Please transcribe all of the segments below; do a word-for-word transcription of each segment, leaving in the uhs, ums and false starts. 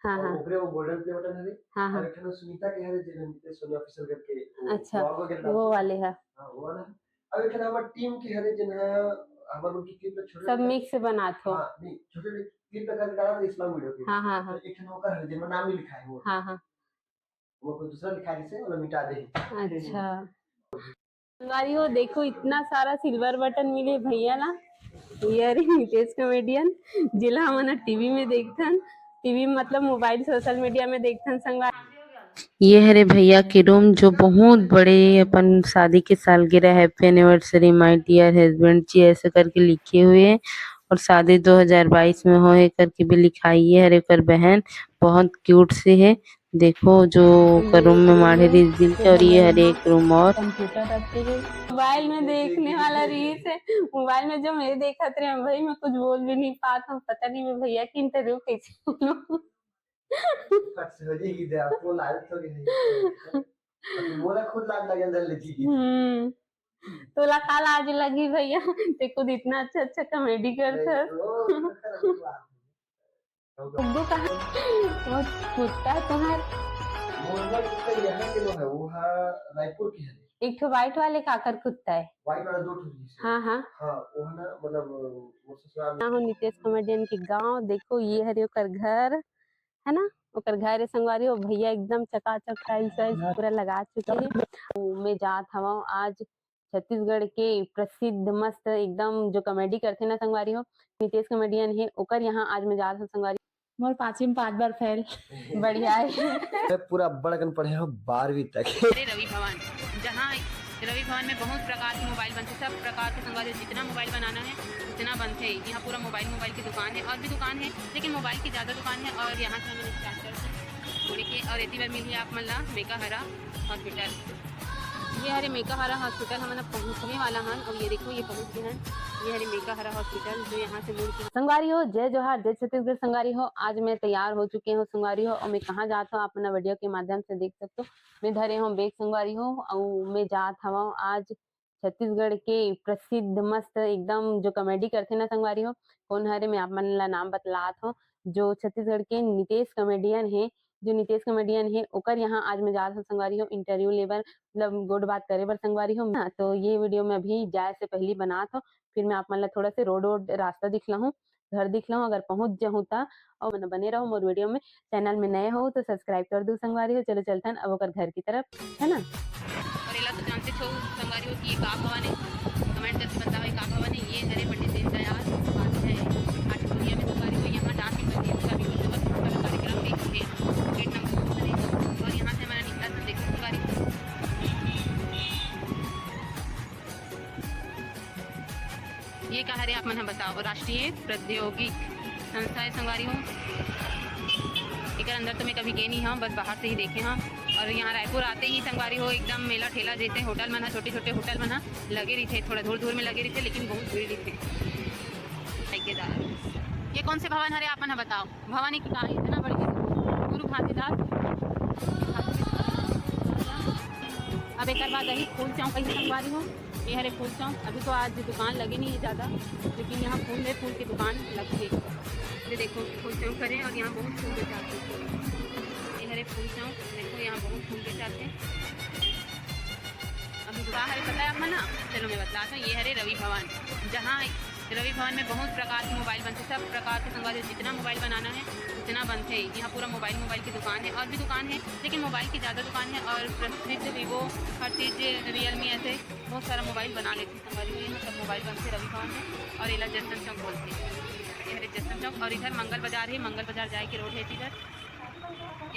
हाँ, और हाँ। ओकरे वो golden play button हरे। हाँ, और हाँ। एक ठन सुनीता के हरे, जेन नितेश सोनी ऑफिशियल करके वो अच्छा, vlog वगैरह वो डालथे। वाले है। हाँ, वो वाला है। अब एक ठन हमर टीम के हरे, जेन ह हमर उनकी क्लिप में छोटे सब छोटे मिक्स बनात हो। हाँ, नहीं, छोटे छोटे क्लिप लगा के डालत रहे इस्लाम वीडियो के। हाँ, हाँ, तो हाँ। एक ठन ओकर हरे, जेन में नाम नहीं लिखा है वो। हाँ, हाँ। वो कोई दूसरा लिखा, जिसे वाला मिटा दे। अच्छा। संगवारी हो, देखो, इतना सारा सिल्वर बटन मिले भैया ला। ये हरे नितेश कॉमेडियन, जेला हमन टीवी में देखथन, टीवी में मतलब मोबाइल, सोशल मीडिया में देखथन संगवारी। ये हरे भैया के रूम, जो बहुत बड़े अपन शादी के सालगिरह, Happy Anniversary My Dear Husband जी ऐसे करके लिखे हुए हैं, और शादी दो हज़ार बाईस में होए करके भी लिखाई है। हरे ओकर बहन बहुत क्यूट से है, देखो जो ओकर रूम में माढ़े रहीस दिल के, और ये हरे एक रूम और। कंप्यूटर रखे है, मोबाइल में देखने वाला रहीस है, मोबाइल में जो मैं देखत रहे भाई, मैं कुछ बोल भी नहीं पात हूँ, पता नहीं मैं भैया की इंटरव्यू कैसे लूँ। फट से हो जाएगी दे, आपको लालच हो गई। अभी मोला खुद लाज लगे अंदर ले जी। हम्म, तोला का लाज लगी भैया, ते खुद इतना अच्छा अच्छा कॉमेडी करथस। तो, गुड्डू कहाँ? वो कुत्ता है तुम्हार। वो हमारे कुत्ता यहाँ के वो है, वो है रायपुर के है। एक ठो व्हाइट वाले काकर कुत्ता है। व्हाइट वाला दो ठो रहीस है। हाँ, हाँ। हाँ, वो है ना, मतलब वो ससुराल ना हो नितेश कॉमेडियन के गांव। देखो, ये हरे ओकर घर, है ना, ओकर घर है संगवारी हो। भैया एकदम चकाचक टाइल्स वाइल्स पूरा लगा चुके हैं। तो मैं जात हवं आज छत्तीसगढ़ के प्रसिद्ध मस्त एकदम जो कॉमेडी करथे ना संगवारी हो, नितेश कॉमेडियन है, ओकर यहाँ आज मैं जात हवं संगवारी। मोर पाँचवीं में पाँच बार फेल। बढ़िया है। मैं पूरा बड़कन पढ़े हूँ बारहवीं तक। अरे रवि भवन, जहाँ रवि भवन में बहुत प्रकार के मोबाइल बनथे, सब प्रकार के संगवारी हो, जितना मोबाइल बनाना है उतना बनथे। यहाँ पूरा मोबाइल, मोबाइल की दुकान है और भी दुकान है, लेकिन मोबाइल की ज़्यादा दुकान है। और यहाँ से हमन स्टार्ट करते हैं थोड़े के। और एती बार मिली आप मन ला मेकाहारा हॉस्पिटल। ये हरे मेकाहारा हॉस्पिटल, हमन अब पहुँचने वाला हन। और ये देखो, ये पहुँच गए हैं, ये हरे मेकाहारा हॉस्पिटल जो यहाँ से मुड़ के। संगवारी हो, जय जोहार, जय छत्तीसगढ़ संगवारी हो। आज मैं तैयार हो चुके हूँ संगवारी हो, और मैं कहाँ जात हूँ आप मन वीडियो के माध्यम से देख सकते हो। मैं धरे हूँ बैग संगवारी हो, और मैं जात हवं आज छत्तीसगढ़ के प्रसिद्ध मस्त एकदम जो कॉमेडी करथे ना संगवारी हो, कोन हरे, मैं आप मन ला नाम बतलात हूँ, जो छत्तीसगढ़ के नितेश कॉमेडियन है, जो नितेश कॉमेडियन है, ओकर यहाँ आज मैं जात हूँ संगवारी हो, इंटरव्यू ले बर, मतलब गोठ बात करे बर संगवारी हो। हाँ, तो ये वीडियो मैं अभी जाए से पहली बनात हूँ, फिर मैं आप मन ला थोड़ा से रोड वोड रास्ता दिखलाहूँ, घर दिखलाहूँ, अगर पहुँच जाहूँ ता। और मन बने रहो मोर वीडियो में। चैनल में नए हो तो सब्सक्राइब कर दो संगवारी हो। चलो चलथन अब ओकर घर की तरफ, है ना। और एला तो जानते छो संगवारी हो कि ये का भवन है, कमेंट करके बताओ ये का भवन है। ये हरे पंडित दीनदयाल उपाध्याय आठ दुनिया में संगवारी हो, यहाँ जाके पंडित का भी मतलब कार्यक्रम देखिए, गेट नंबर दो हरे। और यहाँ से हमारा निकला था, देखो संगवारी हो। ये का हरे आप मन ह बताओ, राष्ट्रीय प्रौद्योगिक संस्था है संगवारी हो। एकर अंदर तो मैं कभी गए नहीं हूँ, बस बाहर से ही देखे हूँ। और यहाँ रायपुर आते ही संगवारी हो एकदम मेला ठेला जैसे होटल मन ह, छोटे छोटे होटल मन ह लगे रहिथे, थोड़ा दूर दूर में लगे रहिथे, लेकिन बहुत भीड़ रहिथे। ये कौन से भवन हरे आप मन ह बताओ? भवन एक का इतना बड़े गुरु घासीदास। अब एक बार अभी फूल चौक ही संगवारी हो। ये हरे फूल चौक, अभी तो आज दुकान लगे नहीं है ज़्यादा, लेकिन यहाँ फूल है, फूल की दुकान लग गई। ये देखो फूल चौक हरे और यहाँ बहुत फूल बेचाते हैं। ये हरे फूल चौक, देखो यहाँ बहुत फूल बेचाते हैं। अभी बाहर पता है आप मन ना, चलो मैं बतलाता हूँ। ये हरे रवि भवन, जहाँ रवि भवन में बहुत प्रकार के मोबाइल बनथे, सब प्रकार के संगवारी हो, जितना मोबाइल बनाना है उतना बनथे। यहाँ पूरा मोबाइल, मोबाइल की दुकान है और भी दुकान है, लेकिन मोबाइल की ज़्यादा दुकान है। और प्रसिद्ध वीवो, हर चीज़, रियलमी, ऐसे बहुत सारा मोबाइल बना लेथे संगवारी हो। यहाँ सब मोबाइल बनथे रवि भवन में, और एला जयस्तंभ चौक बोलथे। ये हरे जयस्तंभ चौक, और इधर मंगल बाजार है, मंगल बाजार जाए के रोड है इधर।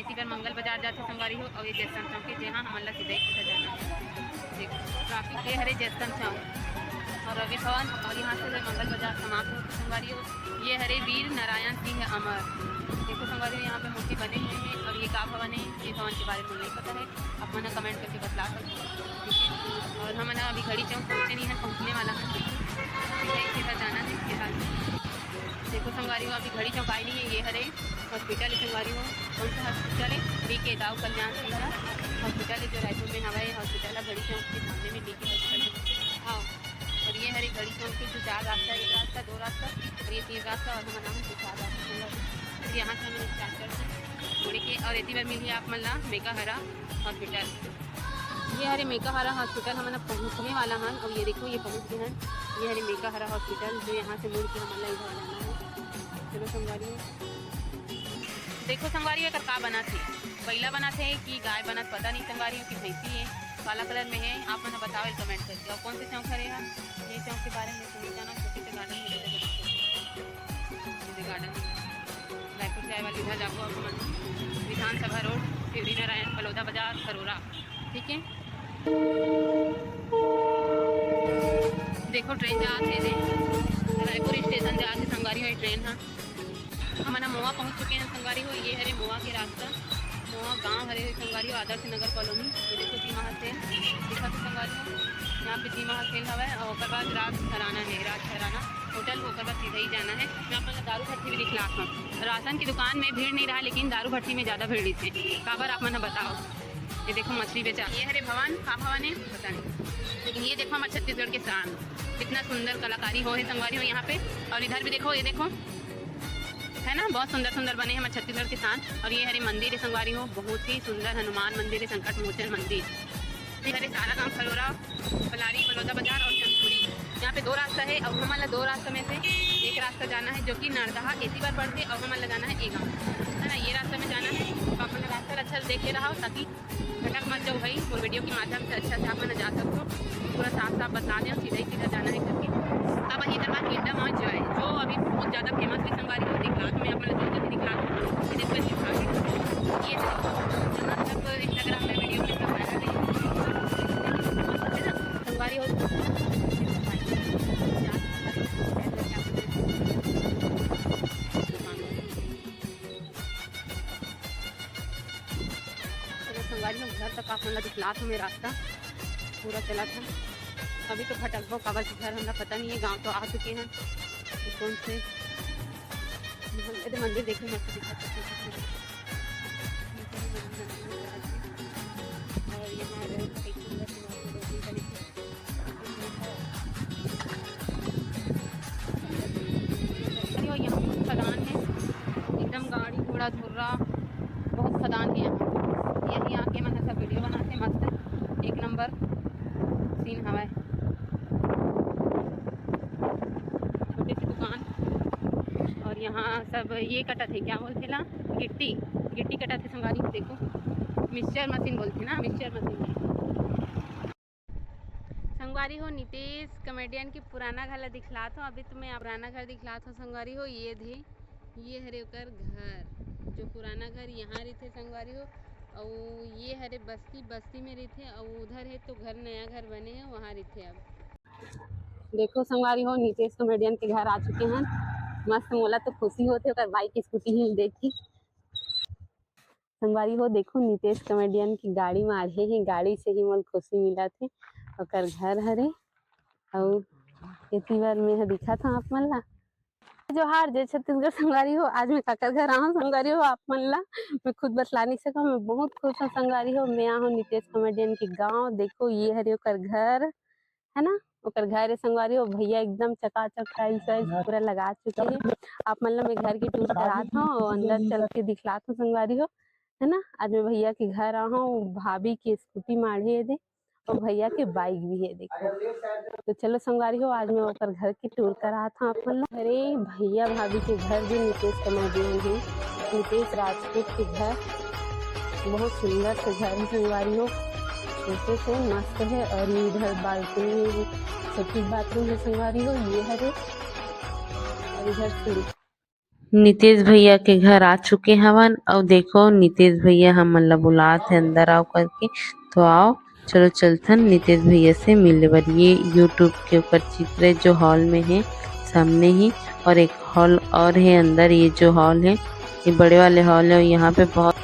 एती बर मंगल बाजार जाथे संगवारी हो, अउ ये जयस्तंभ चौक के, जेहा हमन ला सीधा एक जगह जाना है। देखो, ट्रैफिक ये हरे जयस्तंभ चौक और रवि भवन, और यहाँ से मंगल बाजार समाप्त होथे संगवारी हो। ये हरे वीर नारायण सिंह अमर, देखो संगवारी हो, यहाँ पे मूर्ति बने हुए हैं। और ये का भवन है, ये भवन के बारे में नहीं पता है, आप मन कमेंट करके बतला सकते हो, ठीक है। और हमन अभी घड़ी चौक पहुँचे नहीं है, पहुँचने वाला है, ठीक है, इसी तरह जाना है फिलहाल। देखो संगवारी हो, अभी घड़ी चौक आए नहीं है, ये हरे हॉस्पिटल है संगवारी हो। कौन सा हॉस्पिटल है? बीके दाऊ कल्याण सिंह का हॉस्पिटल है, जो रायपुर में हवा है। हॉस्पिटल है घड़ी चौक के सामने में, बीके हॉस्पिटल है। हाँ, और ये हरे घड़ी चौक के जो चार रास्ता है, एक रास्ता, दो रास्ता और ये तीन रास्ता, और हमारा नाम है चार रास्ता संगवारी। फिर यहाँ से हमने स्टार्ट करते हैं। और एती बर मिलही आप मन ला मेकाहारा हॉस्पिटल। ये हरे मेकाहारा हॉस्पिटल, हमन अब पहुँचने वाला हन। और ये देखो, ये पहुँच गए हैं। ये हरे मेकाहारा हॉस्पिटल, जो यहाँ से मुड़ के हमन ला इधर जाना है। चलो संगवारी हो, देखो संगवारी हो, एकर का बनत हे, बइला बनत हे कि गाय बनत, पता नहीं संगवारी हो कि भैंसी है, काला कलर में है। आप मन बताओ कमेंट करके। और कौन से चौक हरे हा, ये चौक के बारे में सुनी जाना, छोटे से गार्डन में जैसे गार्डन रायपुर जाए वाली उधर जाबो। अब हमन विधानसभा रोड, शिवरी नारायण, बलौदा बाजार, खरोरा, ठीक है। देखो ट्रेन जात हे, दे रायपुर स्टेशन जात हे संगवारी हो, ये ट्रेन हा। हमन ह मोवा पहुंच चुके हैं संगवारी हो। ये हरे मोवा के रास्ता, मोवा गांव हरे संगवारी हो, आदर्श नगर कॉलोनी। ये देखो जी महासेन दिखत हे संगवारी हो, यहाँ पे जी महासेन हवय। और ओकर बाद राज घराना है, राज घराना होटल, ओकर बाद सीधा ही जाना है। मैं अपन दारू भट्टी भी दिखलात हूँ। राशन की दुकान में भीड़ नहीं रहा, लेकिन दारू भट्टी में ज्यादा भीड़ रहिथे। काबर आप मन ह बताओ। ये देखो मछली बेचा, ये हरे भवन, का भवन है पता नहीं, लेकिन ये देखो हमारे छत्तीसगढ़ के शान, कितना सुंदर कलाकारी हो है संगवारी हो यहाँ पे। और इधर भी देखो, ये देखो, है ना, बहुत सुंदर सुंदर बने हैं हमारे छत्तीसगढ़ के शान। और ये हरे मंदिर है संगवारी हो, बहुत ही सुंदर हनुमान मंदिर है, संकट मोचन मंदिर। ये हरे सारा गांव खरोरा, पलारी, बलौदा बाजार और चंदखुरी। यहाँ पे दो रास्ता है और हमन ला दो रास्ता में से एक रास्ता जाना है, जो कि नरदहा एती बर पड़थे, और हमन ला जाना है ए गांव, है ना, ये रास्ता में जाना है। तो आप मन रास्ता ला अच्छा से देख के रहो, ताकि भटक मत जाओ भाई, वो वीडियो के माध्यम से अच्छा से आप मन जा सकते हो। पूरा साफ साफ बता दें, सीधा ही सीधा जाना है करके। अब इधर बात गिड्डा माँ जो है, जो अभी बहुत ज्यादा फेमस है संगवारी हो, दिखलात हूँ मैं आप मन ला, जल्दी दिखलात हूँ। ये देखो, दिखलात हूँ। ये देखो, जहाँ तक Instagram में वीडियो में सब वायरल है, है ना? संगवारी हो, चलो संगवारी हो, घर तक आप मन ला दिखलात हूँ मैं रास्ता पूरा चलत हे। अभी तो भटकबो, काबर कि घर हमला पता नहीं है, गांव तो आ चुके हैं। तो कौन से मंदिर, मंदिर देखो मस्त दिखत हे। और यहाँ रोड पे एक सुंदर सी वहाँ पे दो तीन गली थी। अरे, और यहाँ बहुत खदान है, एकदम गाड़ी घोड़ा धुर्रा, बहुत खदान है यहाँ। यही आके मन सब वीडियो बनाथे, मस्त एक नंबर सीन हवाए। छोटे सी दुकान, और यहाँ सब ये कटत है, क्या बोलथे ला, गिट्टी, गिट्टी कटत है संगवारी। देखो मिक्सचर मशीन बोलथे ना, मिक्सचर मशीन है। संगवारी हो, नितेश कॉमेडियन के पुराना घर ला दिखलात हो। अभी तो मैं पुराना घर दिखलात हो संगवारी हो। ये दे, ये हरे ओकर घर, जो पुराना घर यहाँ रहिथे संगवारी हो, अउ ये हरे बस्ती, बस्ती में रहिथे, अउ उधर है तो घर, नया घर बने है, वहाँ रहिथे अब। देखो संगवारी हो, नितेश कॉमेडियन के घर आ चुके हैं। मस्त, मोला तो खुशी होथे ओकर बाइक स्कूटी ही देख के। संगवारी हो, देखो नितेश कॉमेडियन की गाड़ी में आढ़े ही, गाड़ी से ही मोला खुशी मिलत हे। ओकर घर हरे, अउ एती बर में ह दिखत हूँ आप मन ला। जोहार, जय छत्तीसगढ़ संगवारी हो। आज मैं काकर घर आऊँ संगवारी हो, आप मन ला मैं खुद बतला नहीं सकूँ। मैं बहुत खुश हूँ संगवारी हो। मैं आहूँ नितेश कॉमेडियन के गाँव। देखो ये हरे ओकर घर, है ना, ओकर घर है संगवारी हो। भैया एकदम चकाचक टाइल्स वाइल्स पूरा लगा चुके हैं। आप मन ला मैं घर के टूर करात हूँ, अंदर चल के दिखलात हूँ संगवारी हो, है ना। आज मैं भैया के घर आ हूँ, भाभी के स्कूटी माढ़े दे और भैया के बाइक भी है, देखो। तो चलो संगवारी हो, आज मैं ओकर घर के टूर करात हूँ आप मन ला। अरे भैया भाभी के घर भी नितेश कॉमेडियन है, नितेश राजपूत के घर। बहुत सुंदर से घर है संगवारी हो, छोटे से मस्त है। और ये इधर बालकनी में सेपरेट बाथरूम है संगवारी हो, ये हरे। और इधर सीढ़ी। नितेश भैया के घर आ चुके हवन। अउ देखो नितेश भैया हमन ला बुलात हे अंदर आओ करके। तो आओ, चलो चलथन नितेश भैया से मिले बर। ये YouTube के ऊपर चित्र है जो हॉल में है सामने ही, और एक हॉल और है अंदर। ये जो हॉल है, ये बड़े वाले हॉल है, और यहाँ पे बहुत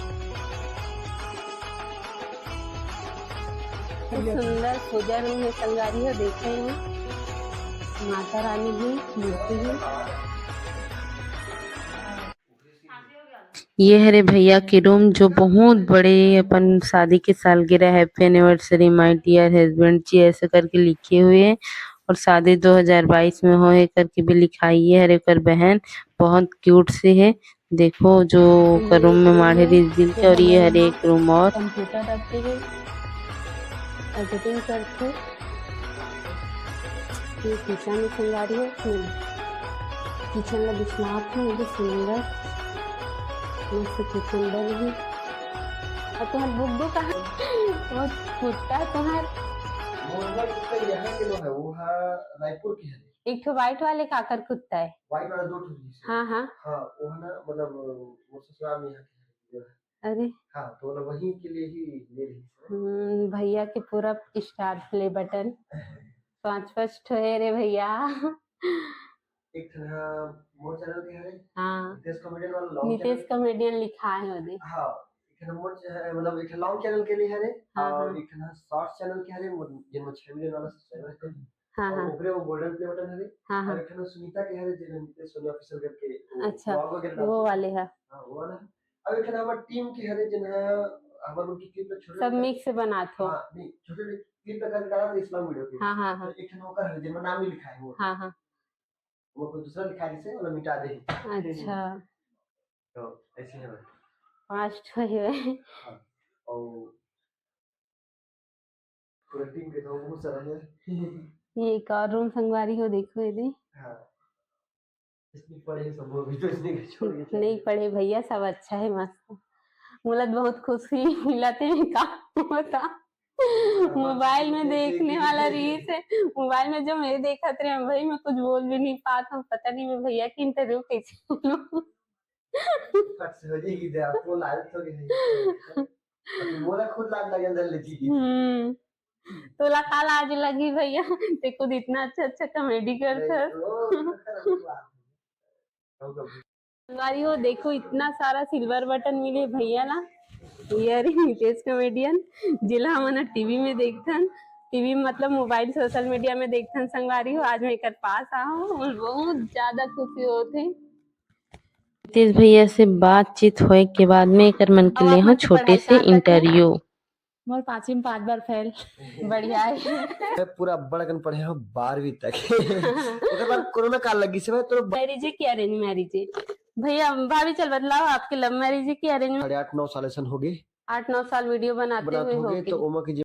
सुंदर पूजा रूम है संगवारी हो, देखे हैं माता रानी भी, मूर्ति भी। ये हरे भैया के रूम, जो बहुत बड़े अपन शादी के सालगिरह, happy anniversary my dear husband जी, ऐसे करके लिखे हुए हैं। और शादी दो हज़ार बाईस में होए करके भी लिखाई है। हरे ओकर बहन बहुत क्यूट से है, देखो जो ओकर रूम में माढ़े रिहिस दिल के, और ये हरे एक रूम और। कंप्यूटर रखे हे, एडिटिंग करथे। ये किचन में संगवारी हो, किचन ला बिछनात हे, ये सुंदर मस्त किचन बन हे। और तुम्हार बुक बुक कहाँ? वो कुत्ता तुम्हार? वो वाला कुत्ता यहाँ के लो है, वो है रायपुर के है। एक ठो व्हाइट वाले काकर कुत्ता है। व्हाइट वाला दो ठो रहिस हे। हाँ, हाँ। हाँ, वो है ना, मतलब, वो ससुराल में यहाँ के है। अरे। हाँ, तो ना वहीं के लिए ही ले रही है। हम्म, भैया के पूरा स्टार प्ले बटन। पाँच पाँच ठो है रे भैया। एक ठन हा मोर चैनल के हरे। हाँ। नितेश कॉमेडियन वाला लॉन्ग नितेश चैनल। कॉमेडियन लिखा है ओदे। हाँ, एक ठन मोर च-, मतलब एक ठन लॉन्ग चैनल के लिए हरे, हाँ, और हाँ। एक ठन शॉर्ट्स चैनल के हरे, मोर, जेन में छह मिलियन वाला सब्सक्राइबर है। हाँ, और हाँ। ओकरे वो गोल्डन प्ले बटन हरे, हाँ, और हाँ। एक ठन सुनीता के हरे, जेन नितेश सोनी ऑफिशियल करके वो अच्छा, vlog वगैरह वो डालथे। वाले है। हाँ, वो वाला है। अब एक ठन हमर टीम के हरे, जेन हा हमर लोग के क्लिप में छोटे सब छोटे mix से बनात हो। हाँ, नहीं, छोटे छोटे क्लिप में करके डालत हे इस्लाम वीडियो के। हाँ, हाँ, हाँ। तो एक ठन ओकर हरे, जेन में नाम नहीं लिखा है वो। हाँ, हाँ। वो कोई दूसरा लिखा है, जैसे वाला मिटा दे। अच्छा। तो ऐसे है। पाँच ठो है। हाँ। और पूरा टीम के तो बहुत सारा है। ये एक और रूम संगवारी हो, देखो ये दे। हाँ। इसमें पढ़े सब वो भी तो इसने छोड़ के चले नहीं गए। पढ़े भैया, सब अच्छा है, मस्त। मोला तो बहुत खुशी मिलत हे, मैं का बता। हाँ, मोबाइल में देख, देख, देखने देख, वाला देख। रील्स है, मोबाइल में जो मैं देखत रहे भाई, मैं कुछ बोल भी नहीं पात हूँ, पता नहीं मैं भैया की इंटरव्यू कैसे लूँ। फट से हो जाएगी दे, आपको लालच हो गई है। अभी मोला खुद लाज लगे अंदर ले जी। हम्म। तोला का लाज लगी भैया? ते खुद इतना अच्छा अच्छा कॉमेडी करथस। नहीं, वो तो खराब बात है। कभी कभी। संगवारी हो, देखो इतना सारा सिल्वर बटन मिले भैया ला। ये हरे नितेश कॉमेडियन, जेला हमन टीवी में देखथन, टीवी मतलब मोबाइल सोशल मीडिया में देखथन। संगवारी हो, आज मैं एकर पास आहूँ, मोला बहुत ज्यादा खुशी होत हे। नितेश भैया से बातचीत होए के बाद में एकर मन के अउ ले आप हूँ मन के छोटे पढ़ाई से कहाँ तक हे? इंटरव्यू। मोर पाँचवीं में पाँच बार फेल। बढ़िया है। मैं पूरा बड़कन पढ़े हूँ बारहवीं तक। ओकर बाद कोरोना काल लग गई से भाई, तो मैरिज है कि अरेंज मैरिज है? भैया, भाभी चल बतलाओ, आपके लव मैरिज है कि अरेंज? साढ़े आठ नौ साल ऐसन हो गए। आठ नौ साल वीडियो बनाते बनात हुए हो हो गए, गए। तो ओमा के